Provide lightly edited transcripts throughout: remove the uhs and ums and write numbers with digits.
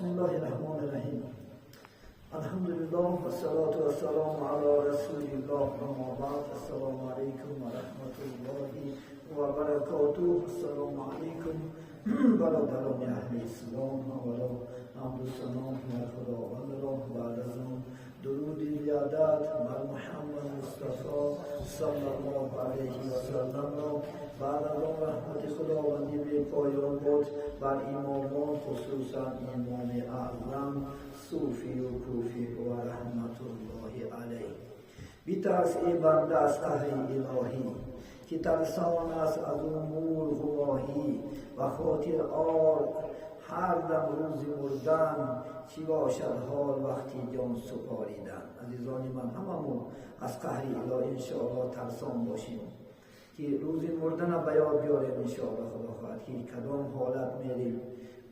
بسم الله الرحمن الرحیم. الحمدلله و الصلاة و السلام علی رسول الله، اما بعد. السلام علیکم و رحمت الله و برکاته. السلام علیکم برادران اهل اسلام. اولا حمد و ثنا بر خداوند را، بعد از آن درود بی‌عدد بر محمد مصطفی صلی الله علیه و سلم را، بعد از آن رحمت خداوندی بی پایان بود بر امامان، خصوصا امام اعظم صوفی و کوفی و رحمت الله علیه. بیترس ای بنده از قهر الهی که ترسان است از او مرغ و ماهی، و خاطر آر هر دم روز مردن، چی باشد حال وقتی جان سپاریدن. عزیزان من، هممون از قهر الهی انشاءالله ترسان باشیم که روز مردن به یاد بیاریم انشاءالله. خدا خواهد که کدام حالت میریم،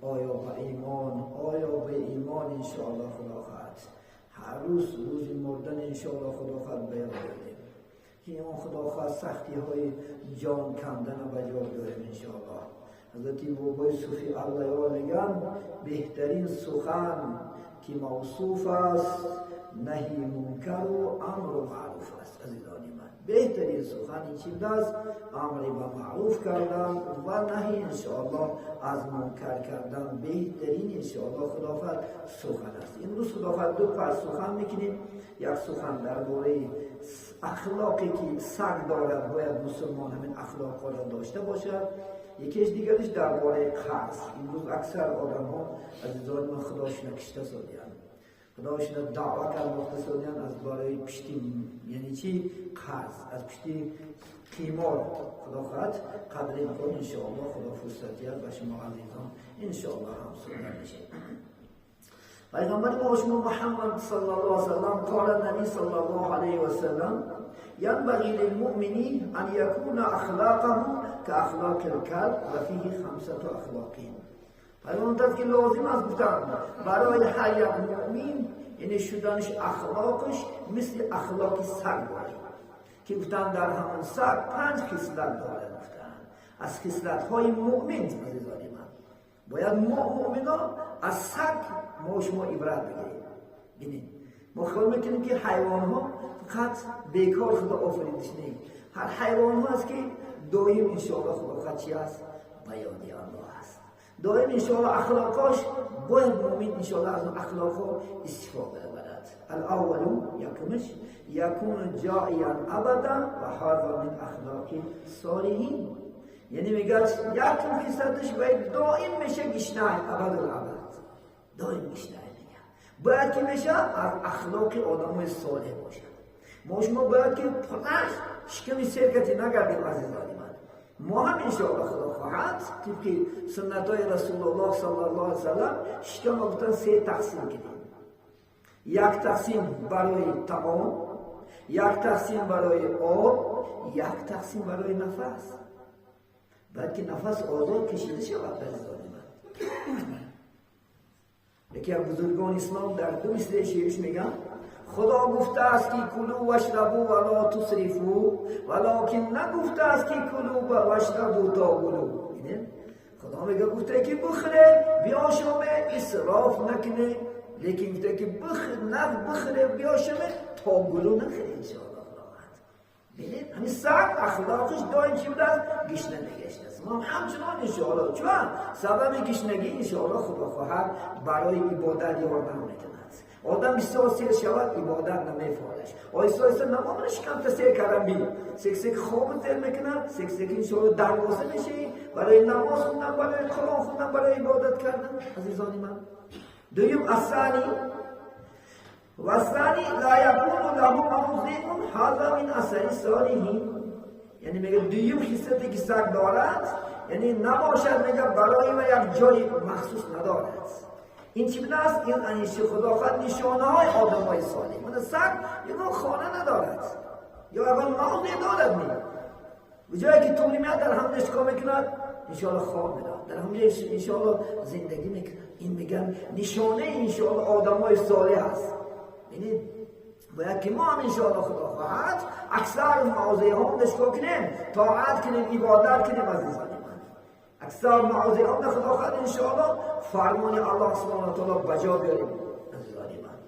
آیا به ایمان آیا به ایمان انشاءالله. خدا خواهد هر روز روز مردن انشاءالله خدا خواهد به یاد بیاریم که اون خدا خواهد سختی های جان کندن به یاد بیاریم انشاءالله. حضرت بابای صوفی الله میگن بهترین سخن که موصوف است نهی منکر و امر و معروف است. عزیزان من، بهترین سخن این چیز است، امر به معروف کردن و نهی انشاءالله از منکر کردن، بهترین انشاءالله خداوند سخن است. امروز خداوند دو پس سخن میکنیم. یک سخن درباره اخلاقی که سگ دارد، باید مسلمان همین اخلاق را داشته باشد. یکیش دیگرش درباره قرض. امروز اکثر آدم ها عزیزان من خداشون کشته سادیان، خداشون دعوا کرده سادیان از برای پشتی، یعنی چی؟ قرض، از پشتی قیمار. خدا خواهد قدر امکان انشاءالله خدا فرصتیت به شما عزیزان انشاءالله هم صحبت میشه. پیغمبر ما شما محمد صلی الله علیه وسلم قال النبی صلی الله علیه وسلم ينبغي للمؤمن أن يكون أخلاقه كأخلاق الكلب وفيه خمسة أخلاق. پیغمبر که لازم است گفتن برای هر یک مؤمن یعنی شدنش اخلاقش مثل اخلاق سگ باشه، که گفتن در همون سگ 5 خصلت داره. گفتن از خصلت های مؤمن عزیزان من باید ما مؤمنا از سگ ما شما عبرت بگیریم. ببینید ما خیال میکنیم که حیوان ها فقط بیکار خدا آفریدش نیست. هر حیوان ها هست که دائم انشاءالله خدا خود چی هست؟ بیانی الله هست. دائم انشاءالله اخلاقاش باید مؤمن انشاءالله از اخلاقها استفاده برد. الاول یکمش یکون جائعا ابدا و هذا من اخلاق صالحین. یعنی میگه یکم خصلتش باید دائم میشه گشنه، ابد الابد دائم گشنه میگه. باید که میشه از اخلاق آدمای صالح باشه. ما شما باید که پرش شکمی سرکتی نگردیم عزیزان من. ما هم انشاءالله خدا خواهد طبق سنت های رسول الله صلی الله علیه وسلم شکم گفتن 3 تقسیم کنیم. یک تقسیم برای طعام، یک تقسیم برای آب، یک تقسیم برای نفس. باید که نفس آزاد کشیده شود عزیزان من. یکی از بزرگان اسلام در دو مثل شعرش میگن خدا گفته است که کلو واشربو ولا تسرفو، ولکن نگفته است که کلو واشربو تا گلو. خدا میگه گفته که بخره بیاشامه اسراف نکنه، لیکن گفته که بخره بیاشامه تا گلو نخره انشاءالله. ببینید همین سگ اخلاقش دائم چی بوده است؟ گشنه نگشته است. ما همچنان انشاءالله چون سبب گشنگی انشاءالله خدا خواهد برای عبادت یاردم میکند. آدم بسیار سیر شود عبادت نمیفعالش. آیسته آیسته نمامنش کم سیر کردن بی سک سک خواب زیر میکنه، سک سک انشاءالله دروازه میشه برای نماز خوندن، برای قرآن خوندن، برای عبادت کردن. عزیزان من دویم الثانی والثانی لا يكون له موضع هذا من اثر الصالحین. یعنی میگه دویم خصلتی که سگ دارد یعنی نباشد، میگه برای و یک جای مخصوص ندارد. این چی بوده است؟ این انیشه خدا خواهد نشانه های آدم های صالح. من سگ یه خانه ندارد یا اول موضع دارد می به جایی که طولی میاد در هم نشکا میکند انشاءالله خواب میداد، در هم انشاءالله زندگی میکند. این میگن نشانه انشاءالله آدم های صالح است. یعنی باید که ما هم انشاءالله خدا خواهد اکثر موضع هم نشکا کنیم، طاعت کنیم، عبادت کنیم عزیزان من. اکثر معاذ خدا خواهد انشاءالله فرمان الله سبحانه و تعالی بجا بیاریم عزیزان من.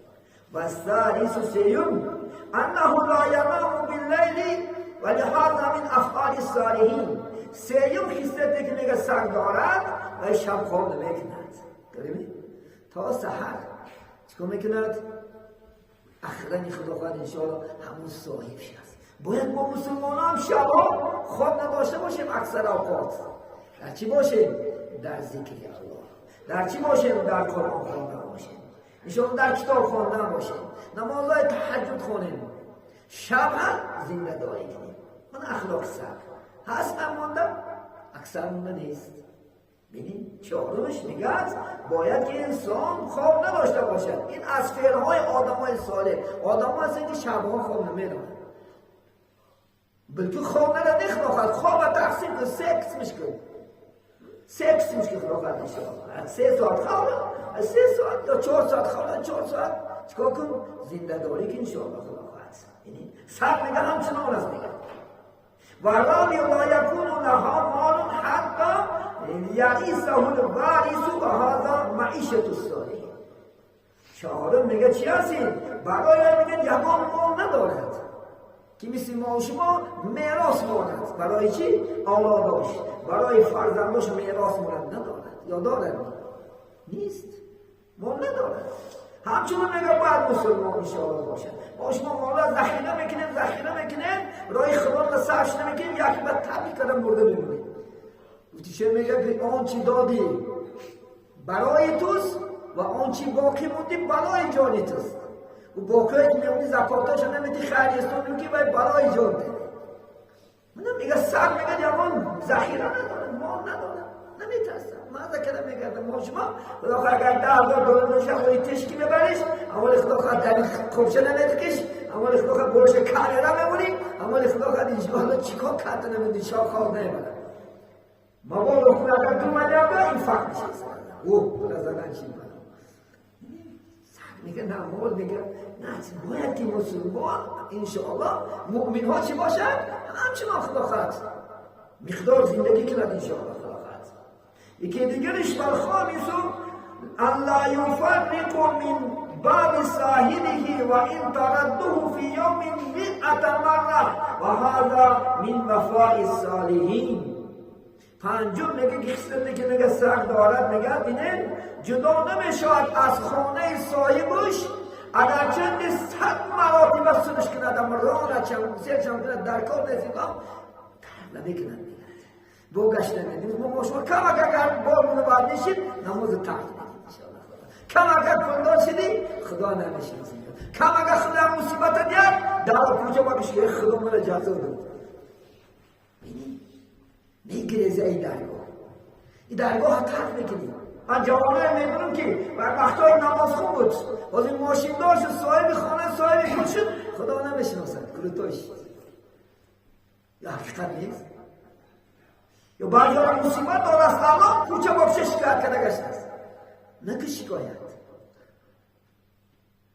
و ثالث سیوم انه لا ینام باللیل و لهذا من افعال الصالحین. سیوم خصلتی که میگه سگ دارد و شب خواب نمیکند، تا سحر چیکار میکند؟ اخرین خدا خواهد انشاءالله همون صاحب شد. باید ما مسلمان هم شبها خواب نداشته باشیم اکثر اوقات. در چی باشیم؟ در ذکر الله. در چی باشیم؟ در قرآن خواندن باشیم، انشاءالله در کتاب خواندن باشیم، نمازهای تهجد خونیم، شب هم زنده داری کنیم. من اخلاق سگ هست هم مونده، اکثر مونده نیست. ببین چهارمش میگه باید که انسان خواب نداشته باشد. این از فعلهای آدمای صالح، آدم‌ها هستند که شبها خواب نمیرن، بلکه خواب نره نخواهد. خواب تقسیم کن، سه قسمش کن، سه قسمش کن خواهد انشاءالله. 3 ساعت خواب، 3 ساعت یا 4 ساعت خواب، 4 ساعت چیکار کن؟ زنده داری که انشاءالله خدا خواهد. یعنی سر میگه همچنان است میگه و راوی لا یکون لها مال حتی یریثه الوارث و هذا معیشة الصالحین. چهارم میگه چی هستین؟ برای میگه یگان مال ندارد که مثل ما و شما میراث ماند. برای چی؟ اولاداش، برای فرزنداش میراث ماند ندارد یا دارد؟ نیست، مال ندارد. همچنین میگه باید مسلمان انشاءالله باشد. ما شما مالا ذخیره میکنیم، ذخیره میکنیم، رای خدا را صرف نمیکنیم، یکی بعد تبدیل کردن مرده میمونیم. گفتی میگه که آن چی دادی برای توست و آن چی باقی موندی برای جان توست. و باقی که میمونی زکاتاش نمیدی، خیریستون میگی باید برای جان دی. منم میگه سر میگه جوان ذخیره نداره، مال نداره، نمیترسم. من ذکر میگردم ما شما خدا اگر 10,000 دلار داشته خودی تشکی ببریش، اول خدا خواهد در خوبشه نمیدکش، اول خدا خواهد برش کاریرا میمونی، اول خدا خواهد انشاءالله چیکار کرده نمیدی، شاه خواه نمیبره. ما با لکن اگر 2 میلیارد این فقر میشه. او خدا زدن چی میکنه؟ میگه نه مال، میگه نه باید که مسلمان انشاءالله مؤمن ها چی باشد؟ همچنان خدا خواهد مقدار زندگی کند انشاءالله خدا خواهد. یکی دیگرش والخامس ان لا یفرق من باب صاحبه و ان ترده فی یوم 100 مره و هذا من وفاء الصالحین. پنجم میگه که خصلتی که میگه سگ دارد، میگه بینه جدا نمیشود از خانه صاحبش اگرچه 100 مراتب سرش کند، اما راه چم سر چم کند در کار نیست، ترک نمیکند. بو گشت نمیدیم ما شما کم اگر بارمونو باید نشید نماز ترک میدیم انشاءالله. کم اگر پولدار شدی خدا نمیشناسیم، کم اگر خدا مصیبت دیاد در کوچه با که خدا من جزا داد. میگریزه این درگاه، این درگاه ترک میکنیم. من جوانای میدونم که بر وقتای نماز خون بود، باز این ماشین دار شد، صاحب خانه، صاحب پول شد، خدا نمیشناسد کلوتاش. یا حقیقت نیست؟ یا بعضی ها مصیبت داره از الله کوچه با کوچه شکایت کرده گشت است. نه که شکایت،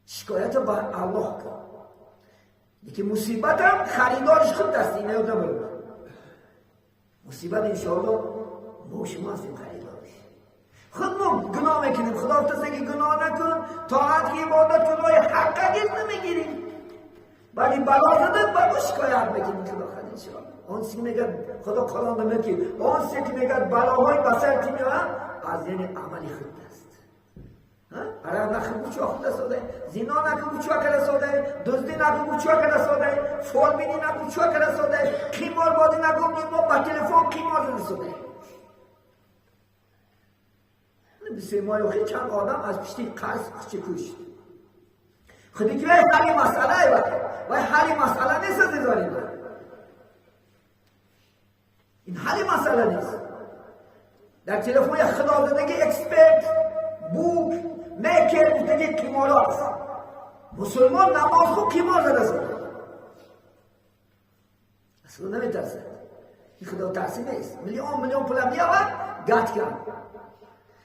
شکایت با الله کن. یکی مصیبت هم خریدارش خود دستی نه نبود. مصیبت انشاءالله ما شما هستیم خریدارش. خود ما گناه میکنیم، خدا گفته که گناه نکن، طاعت که عبادت کن، راه حق گیر نمیگیریم. ولی بلا زدن با شکایت میکنیم خدا خود انشاءالله. آن سی میگه خدا قرآن میگه که آن سی که میگه بلاهای بسر کی میان از یعنی عمل خود است. عرق نخور چه خود است داده، زنا نکن چه کرده ساده، دزدی نکن چه کرده ساده، فالبینی نکن چه کرده ساده، قمار بازی نکن ما با تلفن قمار زده ساده. بسیار ماه چند آدم از پشتی قرض چه کشت. خودی که حل مسئله و حل مسئله نیست از داریم. این حل مسئله نیست. در تلفن خدا زدگی اکسپرت بوک میکر گفتگی قمار است. مسلمان نماز خو قمار زده است. اصلا نمیترسد. این خدا ترسی نیست. میلیون میلیون پول میآورد گات کرد.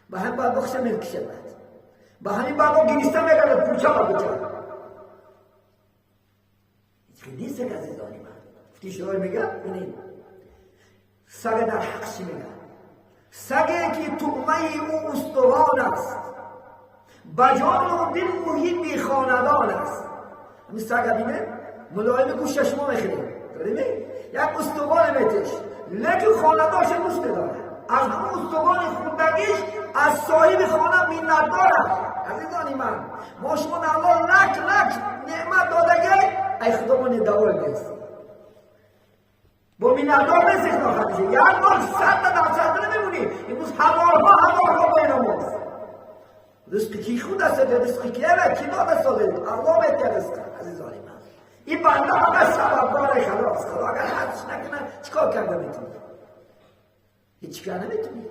با هم بعد بخش میکشه بعد. با همین بعد گریسته میگرد کوچه با کوچه. هیچ نیست که عزیزانی من. گفتی شما میگه ببینید سگ در حق چی میگه؟ سگی که طعمه او استوان است، به جان و دل محبی خاندان است. همین سگ بینه ملایم گوشش ما میخوریم، داریم یک استوان میتش، لیکن خاندانش دوست داره. از همون استوان خوردگیش از صاحب خانه منت داره. عزیزانی من، ما شما الله لک لک نعمت دادگی، ای خدا من دوار نیست با منتدار نیست. خدا یک بار 100% نمیمونی، امروز هزارها هزارها بین ماست. رزق کی خود است؟ رزق کیه؟ کی داده ساده؟ الله بهت رزق. عزیزانی من، این بنده همه سبب داره. خلاص خدا اگر حدش نکنه چیکار کرده میتونی؟ هیچ کار نمیتونی.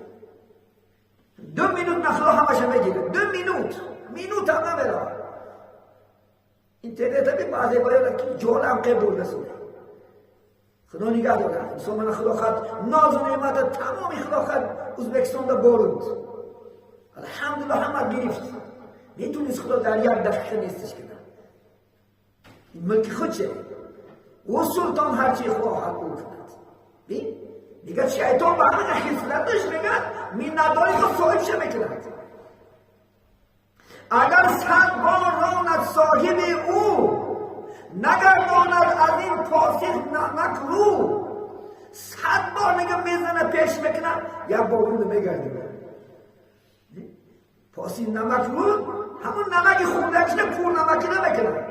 2 minute نخلا همش میگیره، 2 minute minute هم نمیره. اینترنت هم بعضی باید که جالم قبول رسونه. خدا نگه داره انسان. من خدا خد ناز و نعمت تمامی خدا خد ازبکستان دا بارود، الحمدلله همه گرفت. میتونیست خدا در یک دقیقه نیستش کنه. این ملک خودشه، او سلطان هرچی خواهد او کند. بین میگه شیطان به همه خصلتش میگه منتداری خود صاحب شه میکند. اگر 100 بار راند صاحب او، نگرداند از این پاسخ نمک رو. 100 بار میگه میزنه پیش میکنه، یک بار رو نمیگرده. پاسی نمک رو همون نمک خوردنش پور نمکی نمیکنه.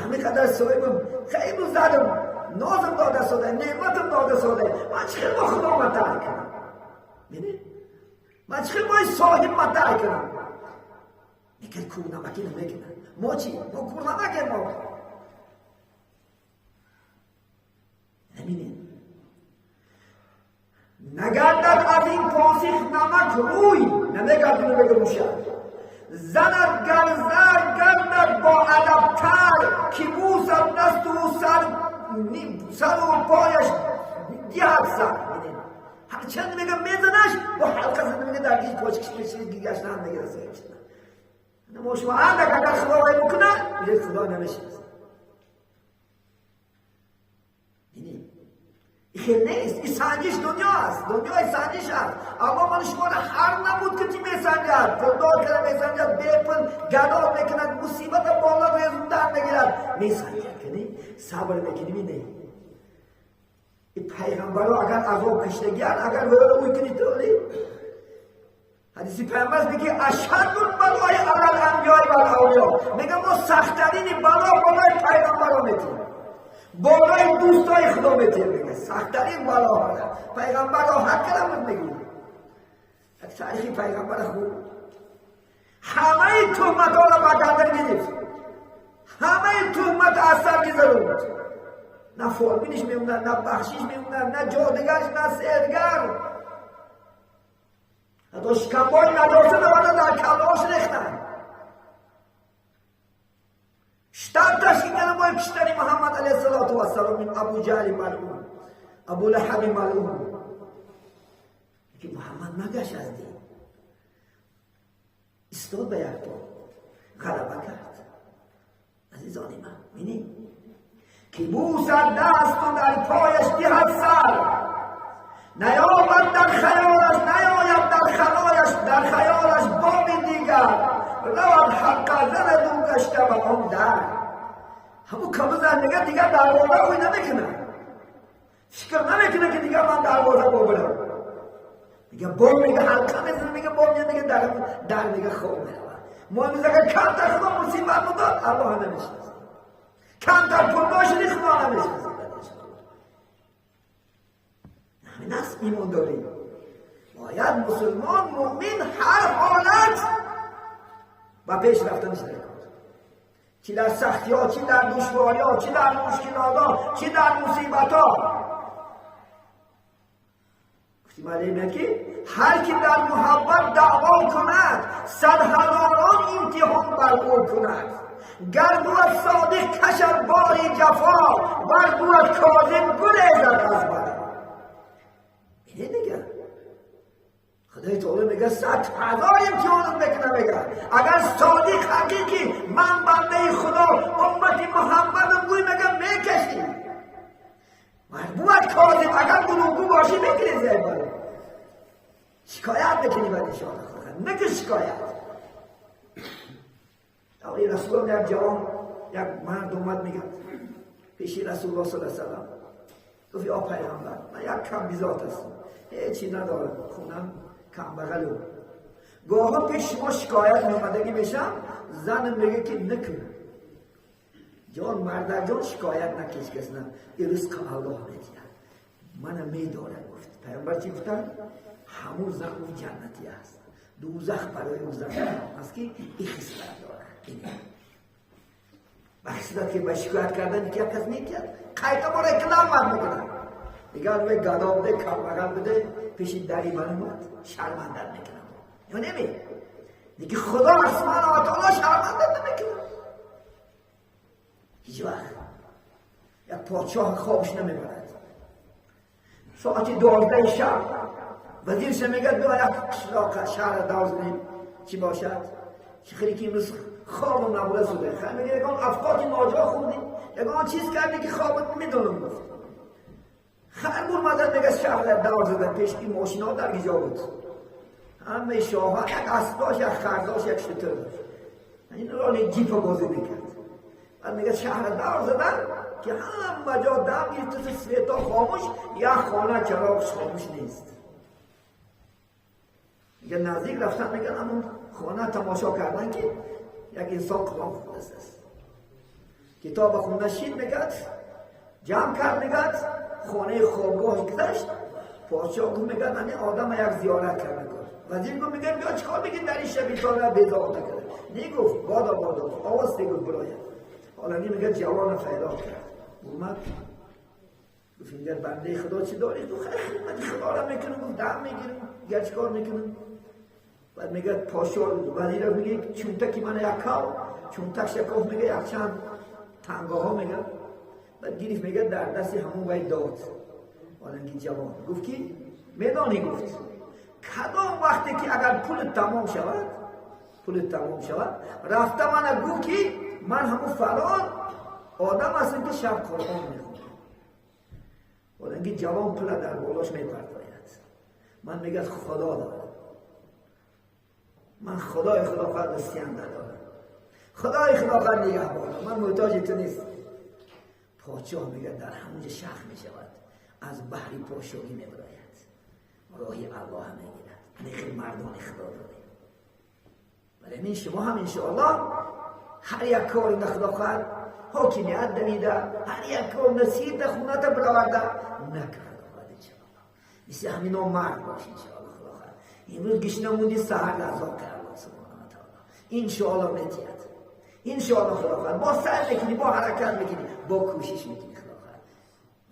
همه قدر صاحبم خیلی زدم، نازم داده ساده، نعمتم داده ساده، من چه با خدا مطرح کنم؟ ببین من چه با صاحب مطرح کنم؟ میگه کور نمکی نمیکنه. ما چی؟ ما کور نمکه ما. نمینه نگردد از این پاسخ نمک روی، نمیگردونه بگه روشه. زند گرزر گردد با ادبتر، که بوسد دست و سر و پایش دیهد سر. هرچند میگه میزنش با حلقه زنده میگه در گیج پاچکش میشه گیگش هم میگه صاحب شده. ما شما اندک اگر خدا وای بکنه میگه خدا نمیشه. این نیست، این سنجش دنیا است، دنیای سنجش است. اما من شما را هر نبود که چی میسنجد، پولدار کرده میسنجد، بیپول گدا میکند، مصیبت بالا ریزوندن میگیرد، میسنجد کنی صبر میکنی. اینه این پیغمبرا اگر عذاب کشتگی اگر ولی اوی کنی تولی حدیثی پیغمبر میگه اشد البلای علی الانبیاء و الاولیا، میگه ما سخت‌ترین بلا بالای پیغمبرا میتیم، بالای دوستای خدا میتیم. میگه سخت‌ترین بلا ها پیغمبر را حق کردم میگه. تاریخی پیغمبر خوب همه تهمت ها را به گردن گرفت، همه تهمت از سر گذروند، نه فالبینش میموندن، نه بخشیش میموندن، نه جادوگرش، نه سحرگر، حتی شکمبای نجاست دوباره در کلاش ریختن. شتاب تشکیل کردن با کشتن محمد علیه الصلاة والسلام، ابو جهل ملعون، ابو لهب ملعون، که محمد نگشت از دین، استاد به یک تا غلبه کرد. عزیزان من بینید که بوسد دست و در پایش دهد سر، نیابد در خیالش، نیاید در خلایش، در خیالش باب دیگر، رود حق زند او گشته به آن در. همون کم زن میگه دیگر دروازه خوی نمیکنه، فکر نمیکنه که دیگر من دروازه ببرم. میگه باب، میگه حلقه میزنه، میگه باب میگه در میگه خواب میرود. ما میگه اگر کمتر خدا مصیبت مداد الله نمیشناسه، کمتر پول داشتی خدا نمیشناسه. همین است ایمان داریم. باید مسلمان مؤمن هر حالت و پیش رفتنش در کار، چی در سختی ها، چی در دشواری ها، چی در مشکلات ها، چی در مصیبت ها. گفتیم علیه که هر کی در محبت دعوا کند، 100 هزاران امتحان بر او کند. گر بود صادق کشد باری جفا، ور بود کاذب گریزد از بلا. اینه دیگه خدای تعالی میگه 100 هزار امتحانت میکنه. میگه اگر صادق حقیقی من بنده خدا امت محمدم گوی، میگه میکشی. مربوط کاذب اگر دروغگو باشی میگریزی از بلا. شکایت بکنی باید انشاءالله خدا نگه شکایت. آقای رسول الله یک جوان یک مرد اومد میگه پیش رسول الله صلی الله علیه و سلم، گفت یا پیغمبر من یک کم بیزات هستم، هیچی ندارم، خونم کم بغلو، گاها پیش شما شکایت میومدگی میشم، زنم میگه که نکن جان مردک جان شکایت نکش کس نه، این رزق الله میدید منم میدارم. گفت پیامبر چی گفتن؟ همون زن او جنتی است، دوزخ برای او زن است که این خصلت داره. به خصلت که به شکایت کردن که یک کس میکرد قیده ما رکلام مرد میکنن دیگه از گدا بده کم بغل بده پیش دری من اومد شرمندت میکنم یا نمی دیگه خدا سبحانه و تعالی شرمندت نمیکنه هیچ وقت. یک پادشاه خوابش نمیبرد، ساعت 12 شب وزیرش میگه بیا یک قشلاق شهر دور زنیم چی باشد، چی خیلی که امروز خوابم نبوده شده، خیلی میگه یکان افکار ناجا خوردیم یکان چیز کردی که خوابت میدونم. گفت خیلی مدد میگه شهر دور زدن پیش این ماشین ها در گیجا بود، همه شاه ها یک اسب داشت یک خر داشت یک شتر داشت، این راه جیپ بازی میکرد. بعد میگه شهر دور زدن که همه جا دم گرفته سویتا خاموش، یک خانه چراغش خاموش نیست. میگه نزدیک رفتن میگن همون خانه تماشا کردن که یک انسان قرآن خونده است، کتاب خونده شید میگه جمع کرد میگه خانه خوابگاه گذشت. پادشاه گفت میگه من آدم یک زیارت کرده کن. وزیر گفت میگه بیا چیکار میگی در این شب ایتالا بیزار کرده؟ نگفت بادا بادا آواز گفت براید. حالا میگه جوان فیدا کرد اومد گفت میگه بنده خدا چی داری؟ گفت خدمت خدا را میکنم. گفت دم میگیرم دیگه چیکار میکنم؟ بعد میگه پاشا وزیر میگه چونتکی من یک کاو چونتک شکاف میگه یک چند تنگه ها میگه. بعد گیریف میگه در دست همون وای داد. حالا جوان گفت کی میدانی؟ گفت کدام وقتی که اگر پول تمام شود، پول تمام شود رفته من گفت که من همون فلان آدم هستم که شب قرآن میخونم. حالا جوان پول در بالاش میپرتاید. من میگه خدا دارم، من خدای خدا خواهد دستیم ندارم، خدای خدا خواهد نگهبانم، من محتاج تو نیست. پادشاه میگه در همونجا شخ میشود، از بحری پادشاهی میبراید، راهی الله هم میگیرد. این مردان خدا داریم. ولی من شما هم انشاءالله هر یک کاری خدا خواهد حاکمیت دمیده، هر یک کار نصیب در خونت برآورده نکرده خواهد انشاءالله. مثل همین ها مرد باش انشاءالله خدا خواهد. امروز گشنه موندی سحر عذاب کرد الله سبحانه و تعالی. انشاءالله نتیت، انشاءالله خدا خواهد. با سعی میکنی، با حرکت میکنی، با کوشش میکنی خدا خواهد.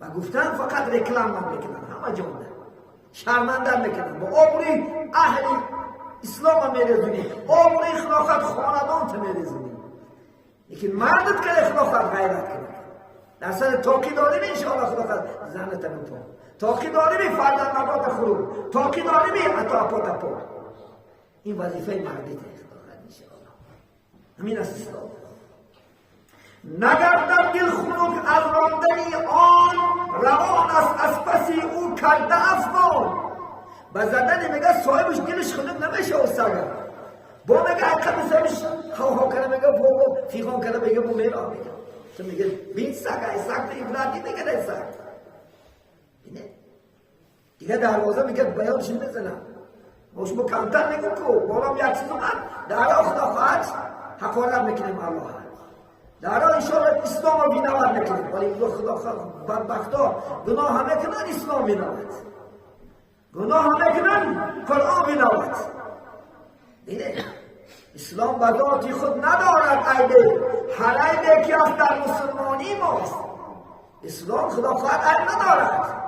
و گفتن فقط رکلام من میکنن، همه جانده شرمنده میکنن، با آبروی اهل اسلام میرزونی، آبروی خلافت خاندان تو میرزونی. لیکن مردت که خلافت غیرت کنه در سر تاکی داریم انشاءالله خلافت زنت نپا، تاکی داریم فرزند نبات خروب، تاکی داریم عطا پا پا. این وظیفه مردیت خلافت انشاءالله. همین است اسلام. نگردم دل خنک از راندنی آن، روان است از پسی او کرده افغان. به زدن میگه صاحبش دلش خنک نمیشه و سگه با میگه عقب صاحبش ها کرده میگه بابا فیغان کرده میگه بو میرا میگه تو میگه بین سگه سگ تو عبرتی میگه در سگ اینه دیگه دروازه میگه بیانش میزنم ما شما کمتر میگم که بالام یک چیز اومد در خدا خواهد حقارت میکنیم الله در انشاءالله اسلام رو بینواد میکنیم. ولی خدا خواهد بدبختا گناه همه کنن اسلام بینواد، گناه همه کنن قرآن بینواد. دیده اسلام به ذاتی خود ندارد عیبه، هر عیبه که از در مسلمانی ماست. اسلام خدا خواهد عیب ندارد.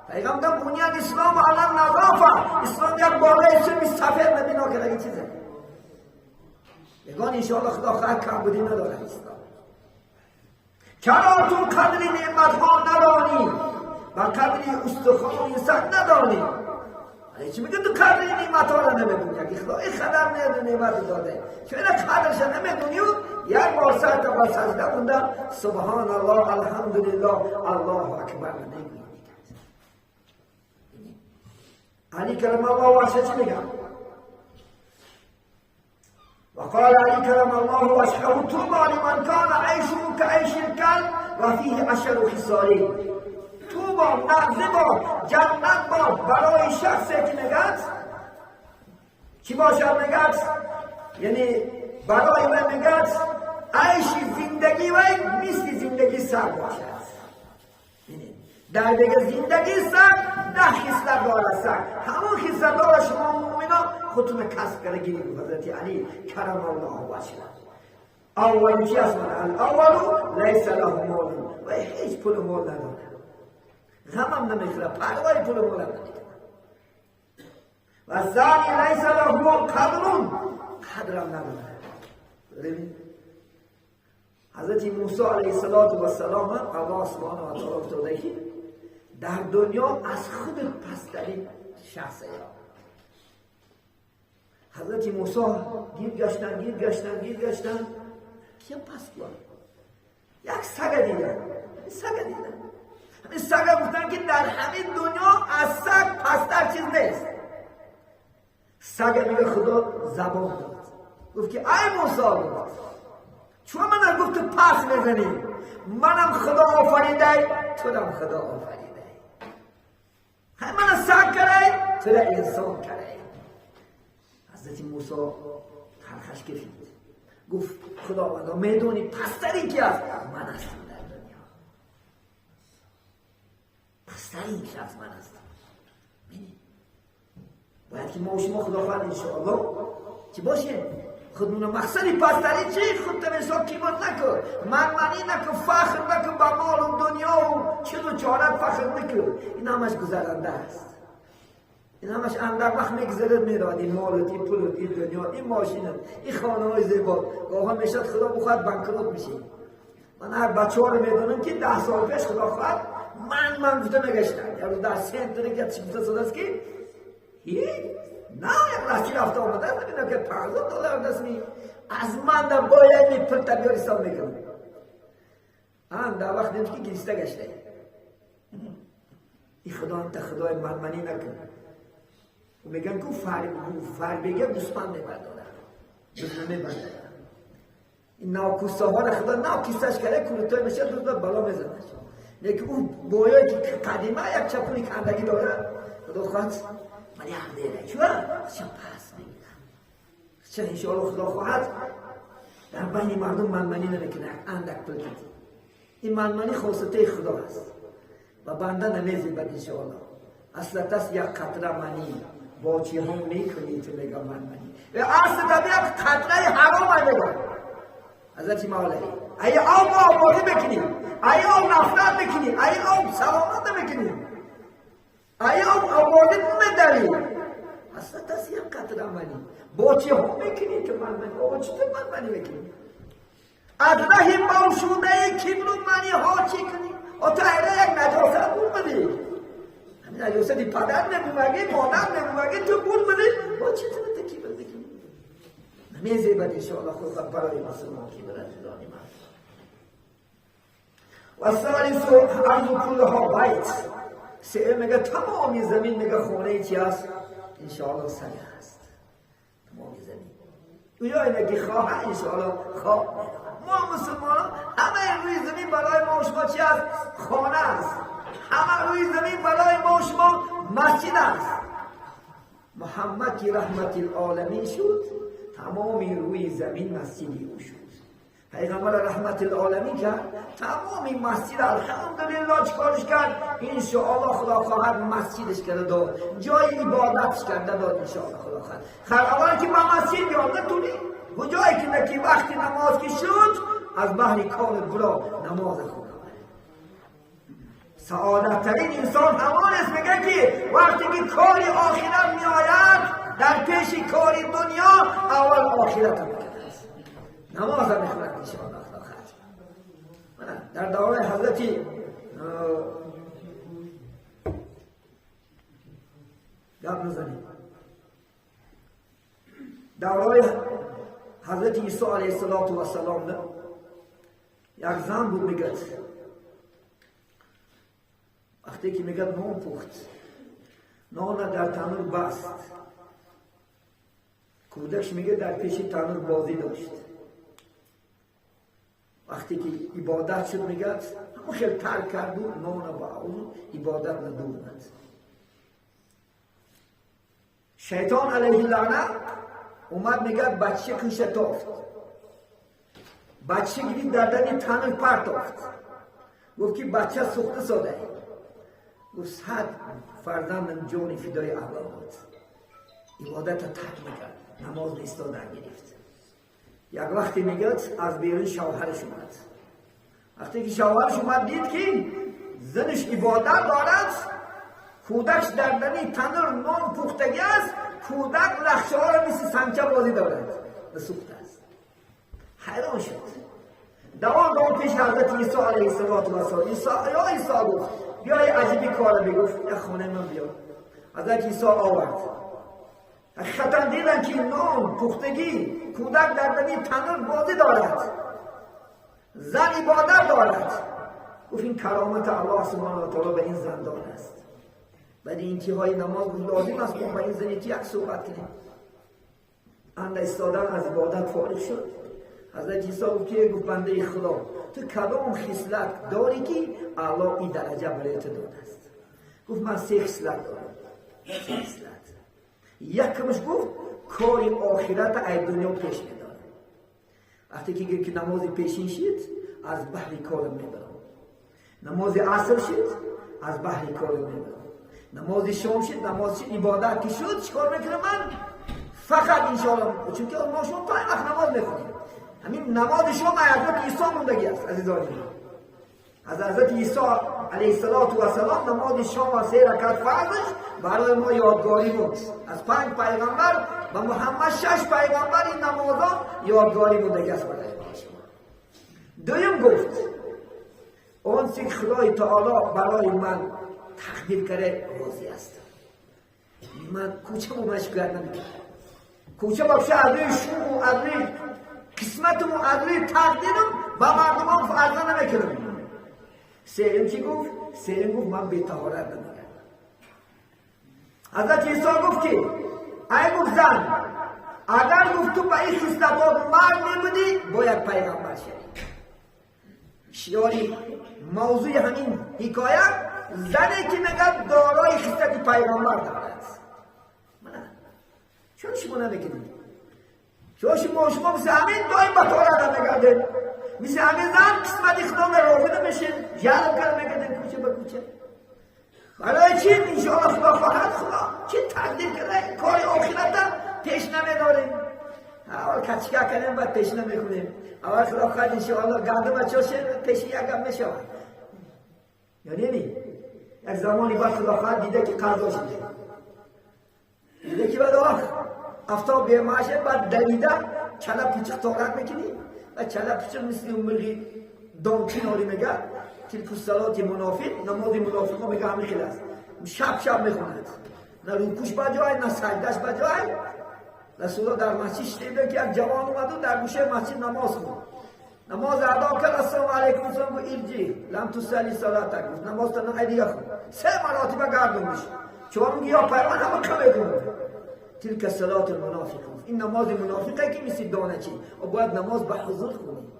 پیغمبر بنیاد اسلام علی نظافه، اسلام یک بالای سمی سفید نبینا کرده این چیزه. یگان انشاءالله خدا خواهد کمبودی ندارد اسلام. چرا تو قدر نعمت ها ندانی و قدر استخوان انسان ندانی؟ چی میگه تو قدر نعمت ها را نمیدونی؟ اگه خدا این خدر نعمت داده چون این قدرش نمیدونی و یک بار سر تا بر سجده موندم سبحان الله الحمدلله الله اکبر نمیگویی. علی کرم الله وجهه چی میگم؟ وقال علی کرم الله وجهه طوبى لمن كان عيشه كعيش الكلب وفيه عشر خصال. طوبى مغزه باد، جنت باد برای شخصی که میگد چی باشد؟ میگد یعنی برای من میگد عیش زندگی وی مثل زندگی سگ باشد. در دیگه زندگی سگ 10 خصلت دارد سگ، همون خصلت دارد شما مؤمنا خودتون کسب کرده گیرید. حضرت علی کرم الله وجهه اول چی است؟ الاول لیس له مال و هیچ پول و مال ندارد، غمم نمیخوره، پروای پول و مال نمیکنه. و ثانی لیس له قدر، قدرم ندارد. حضرت موسی علیه السلام الله سبحانه و تعالی گفته که در دنیا از خود پسترین شخص. حضرت موسی گیر گشتن گیر گشتن گیر گشتن کیم پس بود؟ یک سگ دیدن، سگ دیدن. همین سگ گفتن که در همین دنیا از سگ پستر چیز نیست. سگ میگه خدا زبان داد، گفت که ای موسی چون من گفت تو پس میزنی، منم خدا آفریده، تو هم خدا آفریده، هم من سگ کرده تو را انسان کرده. حضرت موسی ترخش کشید، گفت خداوندا میدونی پسترین کی است؟ من هستم در دنیا، پسترین شخص من هستم. باید که ما و شما خداوند انشاءالله چی باشیم؟ خودمون مقصدی پستری چی؟ خودت انسان کیبر نکن، منمنی نکن، فخر نکن با مال و دنیا و چیز و چارت فخر نکن. این همش گذرنده است، این همش اندر وقت میگذره میراد. این مال و این پول و این دنیا، این ماشین، این خانه های زیبا، گاها میشد خدا بخواد بانکروت میشی. من هر بچه ها رو میدونم که 10 سال پیش خدا خواهد من گفته میگشتن یه روز در سنتر که چی گفته شده است که هیچ نه یک راستی رفته آمده است، نمیدونم که $50 دست می از من در باید می پول تبیار حساب میکنم. آن در وقت نمیشه که گریسته گشته. این خدا انت خدای منمنی نکن. و میگن که فربگه گوسفند میبرداره، بزنه میبرداره. این ناکوسه ها را خدا ناکیسش کرده، کلوتای میشه دو تا بلا میزنه. لیکن اون بویایی که قدیمه یک چپونی کندگی داره، خدا خواهد من یک دیره چون چه پس میگیرم چه انشاءالله خدا خواهد در بین مردم منمنی نمیکنه، اندک پل کردی. این منمنی خاصیت خدا است و بنده نمیزیبد انشاءالله. اصلا است یک قطره منی با چی هم میکنی تو میگم منمنی و اصل طبیعی یک قطره حرام میگم. حضرت مولوی ای آب آبادی بکنی، ای آب نفرت بکنی، ای آب سلامت بکنی، ای آب آبادی نداری، اصلا تاسی یک قطره منی با چی هم میکنی که منمنی؟ آقا چطور منمنی میکنی؟ از ره موشوده کبر و منی ها چی کنی؟ آتا ایره یک نجاست بود بدی، همین نجاست پدر نبومگی، مادر نبومگی، تو بود بدی، با چی تو کبر بکنی؟ نمیزیبد انشاءالله خدا برای مسلمان کبر از جدانی من. و ثالث ارض کلها بیت. سه میگه تمام زمین میگه خونه چی هست؟ انشاءالله سگ هست. تمام زمین اونجا که خواه انشاءالله خواه. ما مسلمان همه روی زمین برای ما و شما چی هست؟ خانه است. همه روی زمین برای ما و شما مسجد است. محمد که رحمت العالمین شد، تمام روی زمین مسجدی او شد. پیغمبر رحمت العالمین کرد تمام مسجد الحمدلله چیکارش کرد؟ انشاءالله خدا خواهد مسجدش کرده داد، جای عبادتش کرده داد انشاءالله خدا خواهد. خیر اول که با مسجد بیاد نتونی کجایی که نکی وقتی نماز که شد از بحر کار برا نماز خدا. سعادت ترین انسان همان است میگه که وقتی که کار آخرت میآید در پیش کار دنیا اول آخرت میکرد، نماز میخواند انشاءالله خدا خواهد. در دوره حضرت گپ نزنیم، دوره حضرت عیسی علیه السلام یک زن بود میگه وقتی که میگه نون پخت، نان در تنور بست. کودکش میگه در پیش تنور بازی داشت. وقتی که عبادت شد میگه همون خیلی ترک کرد و نان با اون عبادت ندوند. شیطان علیه لعنه اومد میگه بچه کشه تافت. بچه گیرید در دنی تنور پرتافت. گفت که بچه سوخته ساده. گفت 100 فرزندم جان فدای الله بود. عبادت ترک میکرد، نماز ایستادن گرفت. یک وقتی میگه از بیرون شوهرش اومد. وقتی که شوهرش اومد دید که زنش عبادت دارد، کودکش در دنی تنور نان پختگی است، کودک لخچه ها را مثل سمچه بازی دارد و سوخته است. حیران شد. دوام دوام پیش حضرت عیسی علیه الصلاة والسلام. عیسی یا عیسی گفت بیا یه عجیبی کار بگفت، یه خانه من بیا. حضرت عیسی آورد. حقیقتا دیدن که نان پختگی، کودک در دنی تنور بازی دارد، زن عبادت دارد. گفت این کرامت الله سبحانه و تعالی به این زن داده است. بعد انتهای نماز لازم است با این زنی یک صحبت کنیم. اند ایستادن از عبادت فارغ شد. حضرت عیسی گفت که گفت بنده خدا تو کدام خصلت داری که الله این درجه برای تو داده است؟ گفت من 3 خصلت دارم. 3 خصلت. یکمش گفت کار آخرت از دنیا پیش میدارم. وقتی که نماز پیشین شد از بحر کارم میبرم. نماز عصر شد از بحر کارم میبرم. نماز شام شد، نماز شد، عبادت که شد چیکار میکنم من؟ فقط انشاءالله، چون که ما شما تا این وقت نماز میخونیم. همین نماز شام از حضرت عیسی موندگی است عزیزان من. از حضرت عیسی علیه الصلاة والسلام نماز شام و 3 رکعت فرضش برای ما یادگاری بود. از 5 پیغمبر و محمد 6 پیغمبر این نمازها یادگاری بودگی است برای ما شما. دویم گفت آن چه خدای تعالی برای من تقدیر کرده راضی هستم. من کوچه با من شکایت نمیکنم. کوچه باشه از روی شوم و از روی قسمتم و از روی تقدیرم با مردمم فرق نمیکنم. سوم چی گفت؟ سوم گفت من بی طهارت نمیگردم. حضرت عیسی گفت که ای گفت زن، اگر گفت تو به این خصلت‌ها مرد میبودی باید پیغمبر شدی. شیاری موضوع همین حکایت زنی که میگه دارای خصلت پیغمبر دارد. چون شما نمیکنید؟ چون شما مثل همین دایم به طهارت نمیگردید. مثل همین زن قسمت خدا راضی نمیشین، جلب کرد میگردین کوچه به کوچه. برای چی؟ انشاءالله خدا خواهد خدا چی تقدیر کرده کار آخرت پیش نمیداریم. اول کچکه کردیم بعد پیش نمیکنیم. اول خدا خواهد انشاءالله گندم چاشه پیش یک هم میشود. یا نمی؟ یک زمانی بعد خدا خواهد دیده که قرض شده، دیده که بعد آخ افتاب بیماشه، بعد دویده چله پوچق طاقت میکنی و چله پوچق مثل اون مرغی دامچین آری میگه تلک الصلات منافق، نماز منافق ها میگه همین خیلی است. شب شب میخوند، نه روکوش بجای نه سجدش بجای. رسول الله در مسجد شنیده که یک جوان اومد و در گوشه مسجد نماز خوند. نماز ادا کرد، السلام علیکم، سلام گفت ارجی لم تصلی صلاتک، گفت نماز تا نه دیگه خوند. 3 مراتبه گردون میشه. چون میگه یا پیغمبر همه کم میکنه. تلک صلات المنافق، این نماز منافقه که مثل دانه چی و باید نماز به حضور خونی،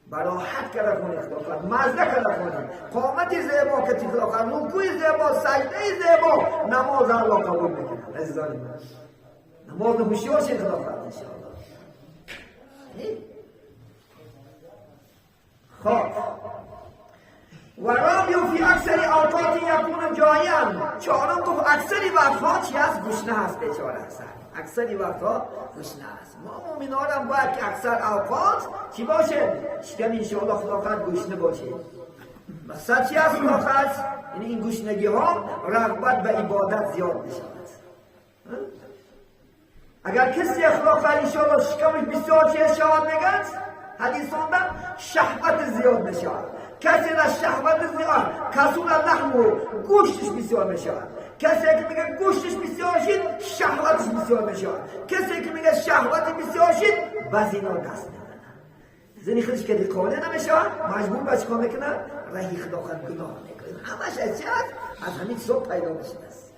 براحت کرده خونی، خدا کرد مزده کرده خونی، قامت زیبا که خدا کرد، رکوع زیبا، سجده زیبا، نماز الله قبول میکنه. عزیزان من نماز هوشیار شید خدا کرد انشاءالله. خب و رابع فی اکثر اوقات یکون جایعا. چهارم گفت اکثری وقتها چی هست؟ گشنه هست، بیچاره هست. اکثری وقتها گشنه هست. ما مؤمنان هم باید که اکثر اوقات چی باشه؟ شکم انشاءالله خدا خواهد گشنه باشه. مقصد چی هست خدا خواهد؟ یعنی این گشنگی ها رغبت به عبادت زیاد میشود. اگر کسی خدا خواهد انشاءالله شکمش بسیار چیز شود میگن حدیث آنده شهوت زیاد میشود. کسی را شهوت زیاد کسور لحم و گوشتش بسیار میشود. کسی که میگه گوشتش بسیار شد شهوتش بسیار میشود. کسی که میگه شهوت بسیار شد باز اینا دست میزنه. زنی خودش که قانع نمیشود مجبور به چیکار میکنه؟ رهی خدا خود گناه میکنه. همش از چی هست؟ از همین صبح پیدا میشه است.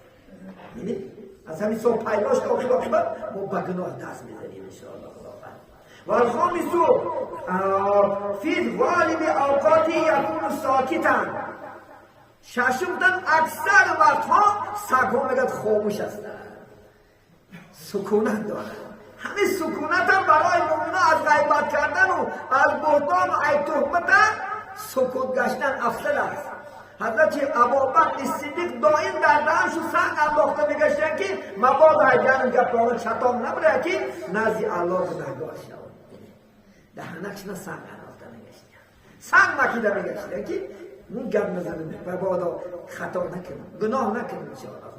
از همین صبح پیداش تا آخر عاقبت ما به گناه دست میزنیم انشاءالله خداوند. و الخامس فی غالب اوقات یکون ساکتا. ششم اکثر وقتها سگ‌ها میگن خاموش هستند، سکونت دارند. همین سکونت هم برای مؤمنان از غیبت کردن و از بهتان و از تهمت سکوت گشتن افضل است. حضرت ابوبکر صدیق دائم در دهنش سنگ انداخته میگشتن که مبادا اگر گپا چتام نبره که نزد الله گناهگار شود. دهنش نه سنگ انداخته میگشتن، سنگ مکیده میگشتن که اون گپ نزنیم، مبادا خطا نکنیم، گناه نکنیم انشاءالله.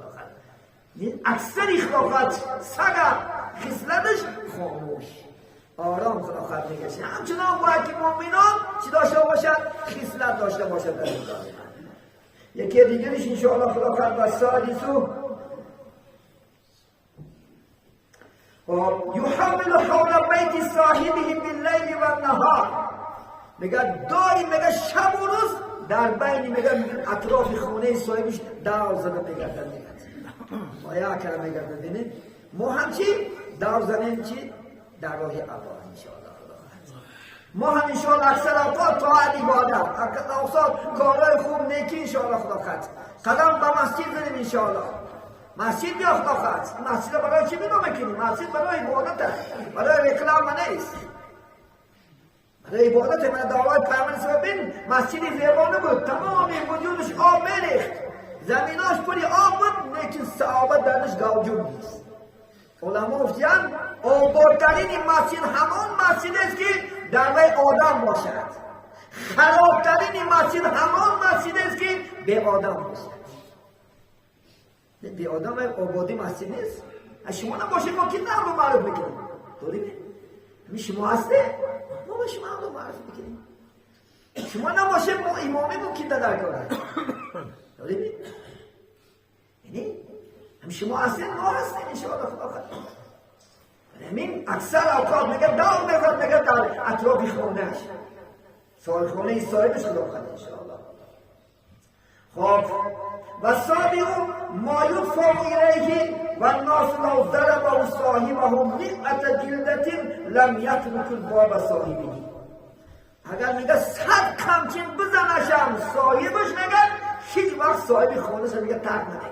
این اکثر خلافت سگ خصلتش خاموش آرام خلافت میگشه. همچنان باید که مؤمنان چی داشته باشد؟ خصلت داشته باشد در این. یکی دیگرش انشاءالله خلافت و سادسو یحمل حول بیت صاحبه باللیل و النهار. میگه دائم میگه شب و روز در بین میگه اطراف خونه صاحبش دور زده میگردن، میگه مایا کرده میگردن. ببینید ما هم چی دور زنیم چی در راه الله انشاءالله. ما هم انشاءالله اکثر اوقات طاعت عبادت، اکثر اوقات کارهای خوب نیکی انشاءالله خدا خط. قدم به مسجد زنیم انشاءالله. مسجد بیا خدا خط. مسجد برای چی بنا میکنیم؟ مسجد برای عبادت، برای رکلام نیست، برای عبادت. من دعوای پیامبر صلی بین مسجد زیبا نبود، تمام وجودش آب میریخت، زمیناش پری آب بود، لیکن صحابه درش گوجود نیست. علما گفتند آبادترین مسجد همان مسجد است که در وی آدم باشد، خرابترین مسجد همان مسجد است که به آدم باشد. به آدم آبادی مسجد نیست. از شما نباشید ما که نه رو معرف میکنیم، داریم همین شما هسته ما به شما هم رو معرف میکنیم. شما نباشید ما امامی ممکن در کار داریم، یعنی هم شما هستین ما هستیم انشاءالله خدا خدا. همین اکثر اوقات میگه دور میخواد، میگه در اطراف خونهش، صاحب خونه صاحبش خدا خدا انشاءالله. خب و سابع ما یدفع الیه و الناس لو ضربه صاحبه مئة جلدة لم یترک الباب صاحبه. اگر میگه 100 کمچین بزنشم صاحبش، میگه هیچ وقت صاحب خونه میگه ترک نمیکنه.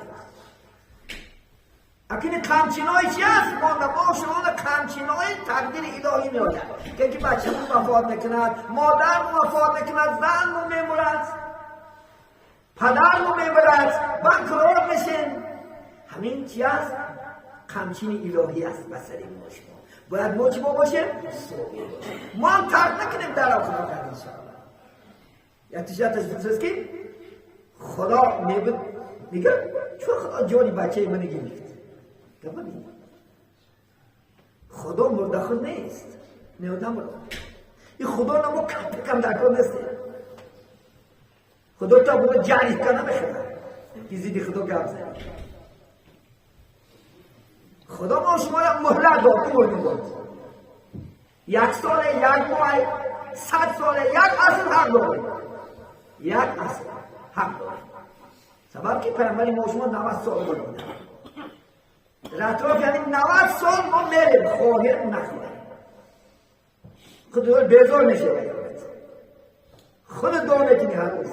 اکنون کمچینای چی هست؟ ما شما کمچینای تقدیر الهی می آید که بچه مون وفات میکند، مادر مون وفات میکند، زن مون میمرد، پدر مون میمرد، بانکروت میشین. همین چی هست؟ کمچین الهی است بسر ما شما. باید ما چی باشیم؟ صابر باشیم. ما هم ترک نکنیم در آخر انشاءالله. یک تشت که خدا میگه چون خدا جانی بچه من گرفت. خدا مرده خود نیست، نه آدم رو. این خدا نمو کم کم در کار نیست. خدا تا بود جریح کنه بخدا که زیدی خدا گپ زد. خدا ما شما را مهلت داد، عمر داد. 1 سال، 1 ماه، 100 سال، 1 عصر حق داره. 1 عصر حق داره. سبب که پیامبر ما شما 90 سال بود. در اطراف یعنی 90 سال ما میریم، خواهیم نخواهیم. خود بیزار میشه، خود دعا میکنی هر روز.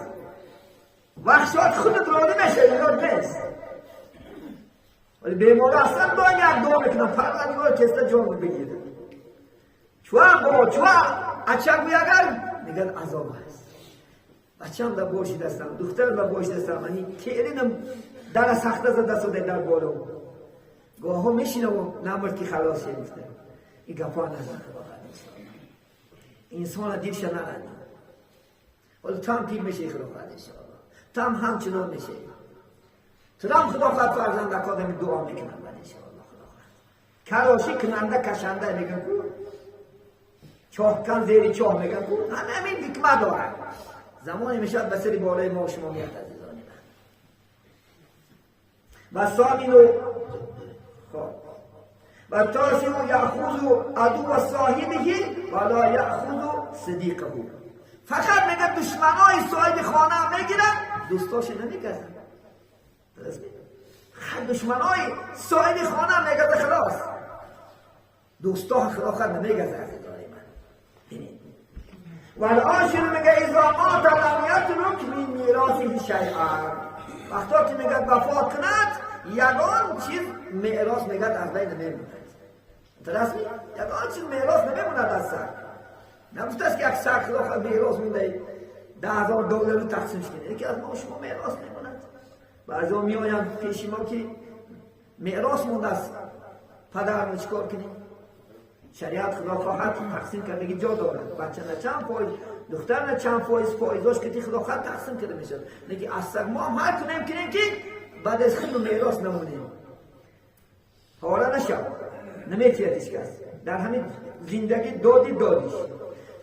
وقت خودت راضی میشه، ایراد نیست. ولی بیمار اصلا دائم یک دعا میکنم، پروردگار کسته جان بگیره. چون بابا چون اچه گوی اگر میگن عذاب هست. بچه‌م در باش دستم، دخترم در باش دستم، یعنی کلینم در سخته زده دست در بالا. گاه‌ها میشینم و نمرد که خلاص گرفته. این گپا نزن انسان دیرش نرنده. ولی تو هم پیر میشه خدا خواهد انشاءالله. تو هم همچنان میشه. تو هم خدا خواهد فرزند اکادمی دعا میکنم من انشاءالله خدا خواهد. کراشی کننده کشنده میگن کو چاه کن زیر چاه میگن کو همین حکمت دارد. زمانی میشد به سری بالای ما شما میاد عزیزان من. و ثامن و تاسع یأخذ عدو صاحبه ولا یأخذ صدیقه. فقط میگه دشمنای صاحب خانه میگیرن، دوستاش نمیگذن. درست میگه. دشمنای صاحب خانه میگه خلاص. دوستا خدا خود نمیگه از اداره من. ببینید. والعاشر میگه اذا مات لم یترک من میراثه شیئا. وقتا که میگه وفات کند یگان چیز میراث میگه از بین نمیموند. درست می؟ یگان چیز میراث نمیموند از سر. نگفته است که یک سر خدا خود میراث مونده $10,000 رو تقسیم کنه. یکی از ما شما میراث نمیموند. بعضی میآیند پیش ما که میراث مونده است، پدر چیکار کنیم؟ شریعت خدا خواهد تقسیم کرده که جا دارد. بچه نه چند فایز، دختر نه چند فایز، فایزاش که خدا خواهد تقسیم کرده میشد. لیکن از ما هم هر کنیم کنیم که بعد از خود میراث نمونیم. حالا نشد نمیتید هیچ کس. در همین زندگی دادی دادیش.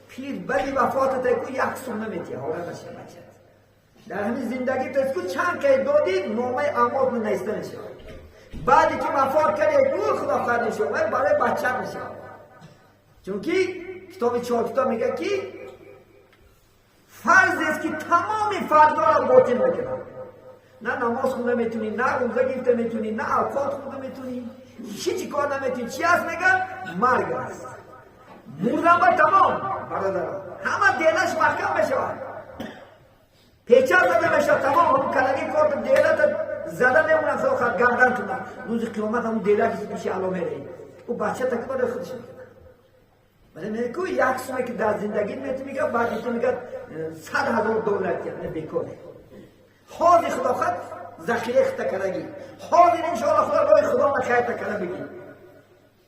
پیر بدی وفات تکو یک سوم نمیتید. حالا نشد بچه. در همین زندگی تکو چند که دادی نامه اعمال نیسته میشه. بعدی که وفات کرد کو خدا خواهد میشه برای بچه میشه. چونکی کتاب چهار کتاب میگه که فرض است که تمام فرض‌ها را باطل میکنه. نه نماز خونده میتونی، نه روزه گرفته میتونی، نه اوقات خونده میتونی، هیچ کار نمیتونی. چی هست میگن؟ مرگ است. مردن با تمام برادران همه دلش محکم میشه، پیچه زده میشه تمام. همون کلگی کارت دلت زده میمونه خدا گردن کنه. روز قیامت همون دلت که پیش الله میره، او بچه تک برای خودش میکنه. ولی میگه یک سومه که در زندگی میت میگه، بعد تو میگه $100,000 یعنی بیکاره. حاضر خدا خود ذخیره خطا کردگی، حاضر انشاءالله خدا راه خدا را خیر تکره بگی،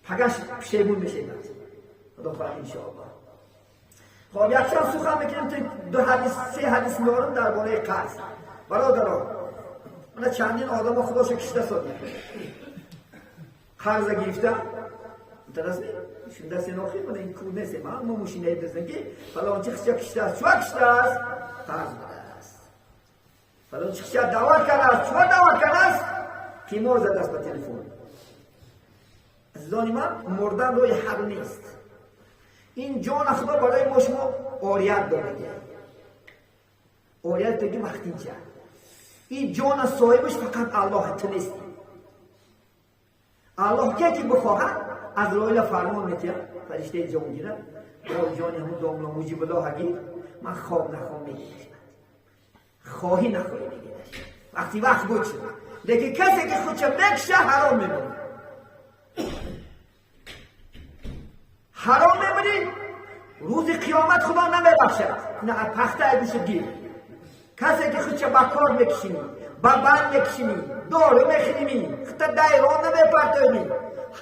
پگش پشیمون میشه خدا خواهد انشاءالله. خب یک چند سخن میکنیم تو دو حدیث سه حدیث میارم درباره قرض. برادران من چندین آدم خداشو کشته سادی قرض گرفته. درست شunda sen okuyun bana این کو نیست ما ما ماشینه دزن که فلان چی خشک کشته است، چوا کشته است، قرض بده است. فلان چی خشک دعوت کرده است، چوا دعوت کرده است، قیمار زده است با تلفن. عزیزان من مردن روی حق نیست. این جان خدا برای ما شما آریت داده. آریت دیگه وقتی چه؟ این جان صاحبش فقط الله تو نیست. الله که بخواهد از رایل فرمان میتیم فرشته جان گیره برای جانی همون داملا مجیب الله گیر من خواب نخوام میگیرش، خواهی نخواهی میگیرش وقتی وقت بود شد. لیکن کسی که خودش بکشه حرام میمونه، حرام میمونی روز قیامت خدا نمیبخشد. نه پخته ایگوش گیر. کسی که خودش با کار میکشینی، با بند میکشینی، دارو میخینی، خود دایران نمیپرتونی،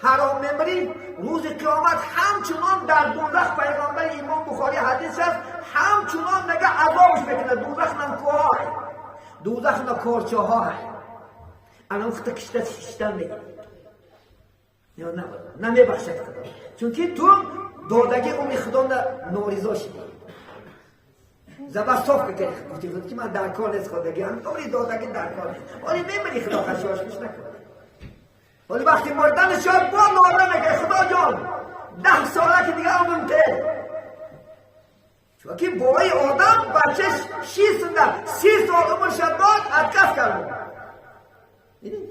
حرام میمری روز قیامت همچنان در دوزخ. پیغمبر امام بخاری حدیث است همچنان میگه عذابش میکنه. دوزخ نه کوه، دوزخ نه کارچه ها. الان خود کشته ششتن میگه یا نه نمیبخشد خدا، چون که تو دادگی عمر خدا ناریزا شدی. زبر صاف که گفتی خود که من در کار نیست خداگی هم داری دادگی در کار نیست، ولی میمری خدا خشاش میش نکنه. ولی وقتی مردن شد با ناله میگه خدا جان 10 ساله که دیگه عمرم ته. چون که بابای آدم بچهش 6 سنده 30 سال عمرش داد اتکس کرد.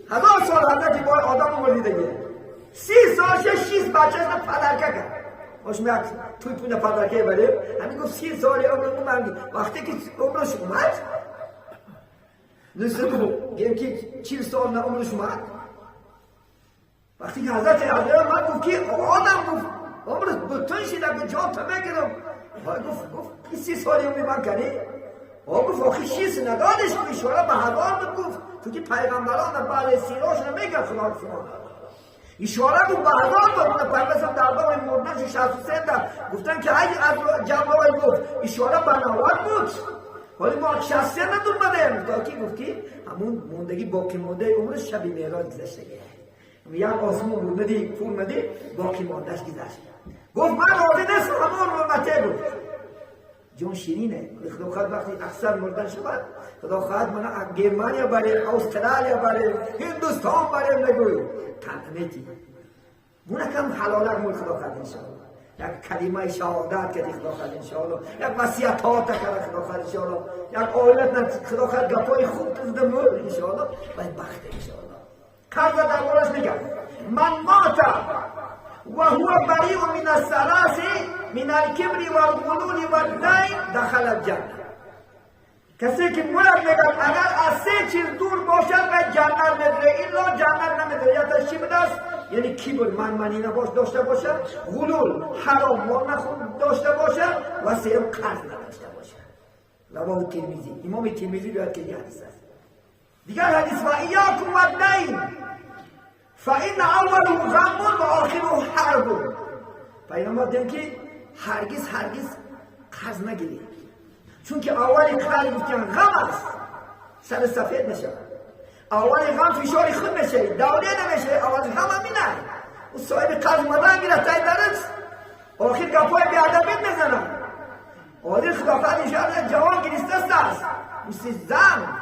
1000 سال حضرت بابای آدم عمر دیده 30 سال 6 بچهش پدرکه کرد. باش میاد توی پونه پدرکه بریم همین گفت 30 سال عمرم من وقتی که عمرش اومد نسبت گیم که 40 سال نه عمرش اومد. وقتی که حضرت من گفت که آدم گفت عمرش بتون شده که جان تا بگیرم. گفت 30 سال عمر من کنی؟ آقا گفت آخه 6 ندادش که اشاره به هزار بود. گفت تو که پیغمبران بعد سیراشون میگن خدا شما اشاره بود به هزار بود. پیغمبر در باب مردنش 63 در گفتن که اگه از جبرائیل گفت اشاره به 90 بود، ولی ما 63 ندون بدیم. تا کی گفت که همون موندگی باقی مونده عمرش شب معراج گذشته. یک آسمون بود ندی پول ندی باقی ماندهش گذشت. گفت من راضی نیستم همون رمته بود. جون شیرینه. خدا خواهد وقتی اکثر مردن شود خدا خواهد من گرمانیا بره، استرالیا بره، هندوستان بره نگوی تنمیتی مونکم حلالک مول خدا خواهد انشاءالله. یک کلمه شهادت که خدا خواهد انشاءالله، یک وصیت ها تکره خدا خواهد انشاءالله، یک عائلت خدا خواهد گپای خوب تزده مول انشاءالله باید بخت انشاءالله. قرض دربارش میگم من مات و هو بریء من الثلاث من الکبر والغلول والدین دخل الجنه. کسی که مرد میگن اگر از سه چیز دور باشد و جنت میدره، الا جنت نمیدره. یا تا چی بوده است؟ یعنی کبر منمنی نباش داشته باشه، غلول حرام مال نخود داشته باشه و سوم قرض نداشته باشه. رواه ترمذی، امام ترمذی روایت کرده حدیث است. دیگر حدیث و ایاکم والدین فان اوله غم و آخره حرب. پیامبر میگن که هرگز هرگز قرض نگیرید، چون که اول قرض گفتن غم است، سر سفید میشه. اول غم فشار خود میشه، دوله نمیشه، اول غم هم اینه. او صاحب قرض مدن گیره تای درس، آخر گپای بیادبیت میزنه. آخر خلافت انشاءالله جوان گریسته است، مثل زن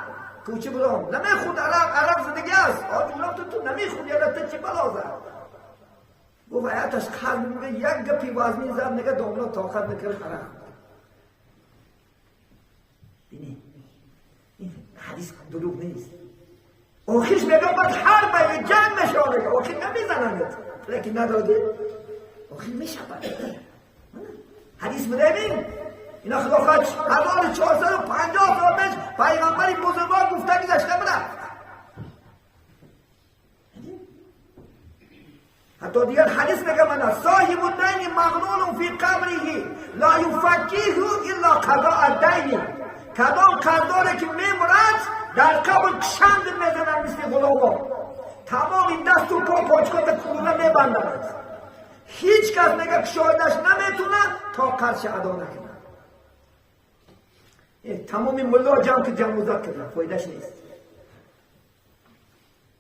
کوچه برام نمیخود، عرب عرب زندگی است. آج برام تو نمیخود، یا تو چی بلا زد؟ گفت حیاتش قرض میگه یک گپی وزنی زد، میگه داملا طاقت نکرد عرب. بینی این حدیث دروغ نیست. آخرش میگه باید حرب جنگ میشه، میگه آخر نمیزنند لیکن نداده آخر میشه. حدیث بوده اینا خدا خواهد 1450 سال پیش پیغمبری بزرگوار گفته گذشته بوده. حتی دیگر حدیث میگه من صاحب الدین مغلول فی قبره لا یفکیه الا قضاء الدین. کدام قرضداری که میمرد در قبر کشند میزنند مثل غلاما، تمام این دست و پا پاچکات کلوله میبندند. هیچ کس میگه کشایدش نمیتونه تا قرض ادا نکنه. تمام ملا جمع که جمع وزاد کردن فایدهش نیست.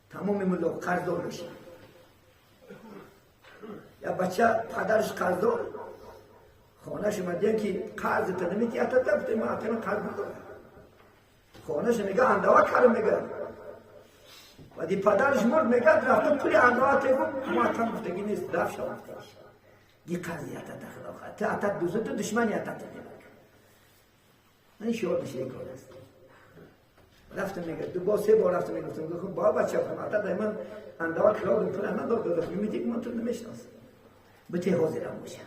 تمام ملا قرضدار میشه. یا بچه پدرش قرضدار، خانهش اومدین که قرض تا نمیتی اتتا، گفته من اتنا قرض ندارم. خانهش میگه اندوا کردم میگه. وقتی پدرش مرد میگه رفته پول اندوا تیگو ما اتنا گفتگی نیست، دف شد گفتگیش. دی قرضی اتتا خدا خواهد. تا اتت دوست تو دشمنی اتتا میگه. من شعار میشه این کار است. رفتم میگه دو بار سه بار رفتم میگفتم خب بابا بچه خب اتتا من اندوا کلاه پول نداد داد میگه من تو نمیشناسم. بته حاضرم باشه.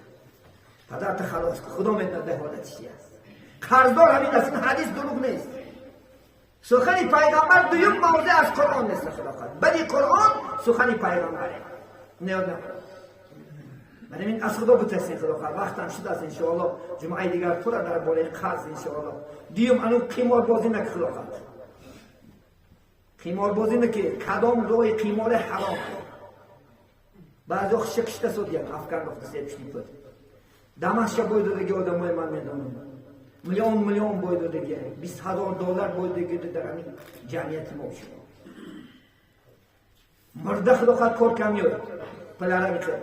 پدر تا خلاص کن، خدا میداند به حالت چی است. قرضدار همین است، این حدیث دروغ نیست. سخن پیغمبر دویم موضع از قرآن نیست خدا خواهد. بلی قرآن سخن پیغمبره. نیاد نکنم. من این از خدا بترسین خدا خواهد. وقت هم شده است انشاءالله جمعه دیگر پر در بالای قرض انشاءالله. دیوم انو قیمار بازی نکه خدا خواهد. قیمار بازی نکه کدام راه قیمار حرام. بعضی وقت شکشته سودیم افکار نقطه سه پشتی بود. Дамашка бой додаги одамои ман медонам. Миллион миллион бой додаги, 20,000 доллар бой додаги дар ҳамин ҷамъияти мо шумо. Мурда худо хоҳад кор кам ёд. Пулара мехоҳад.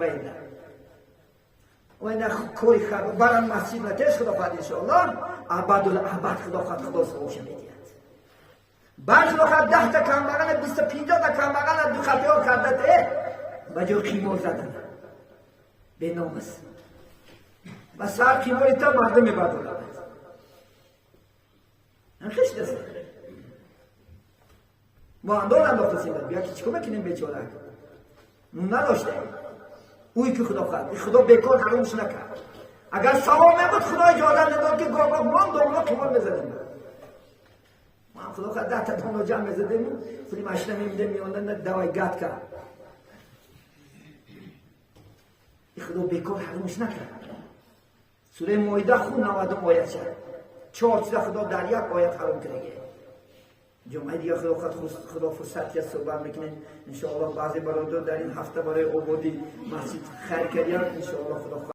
Вайна кори хаб баран масҷид натеш худо хоҳад иншоаллоҳ абадул абад худо хоҳад худо савобша медиҳад. Бар худо хоҳад 10 та камбағала 20 50 та камбағала ду хатиёр карда те ба ҷои қимор задан. Беномус. و سر قیماری تا مردم میبردارد. هم خیش دست. ما اندار انداخته سیمت بیا که چیکار میکنیم بیچاره؟ نون نداشته. اوی که خدا خواهد. خدا بیکار حرامش نکرد. اگر ثواب نبود خدا اجازه نداد که گاه گاه ما هم داملا قیمار میزدیم. ما هم خدا خواهد 10 تا داملا جمع میزدیم. پولی ماشین میمیدیم میاندن دوای گد کرد. خدا بیکار حرامش نکرد. سوره مائده خون 90 آیت شد. 4 چیز خدا در یک آیت حرام کرده. جمعه دیگه خدا خدا فرصت یه صحبت میکنیم انشاءالله. بعضی برادر در این هفته برای آبادی مسجد خیر کردن انشاءالله خدا.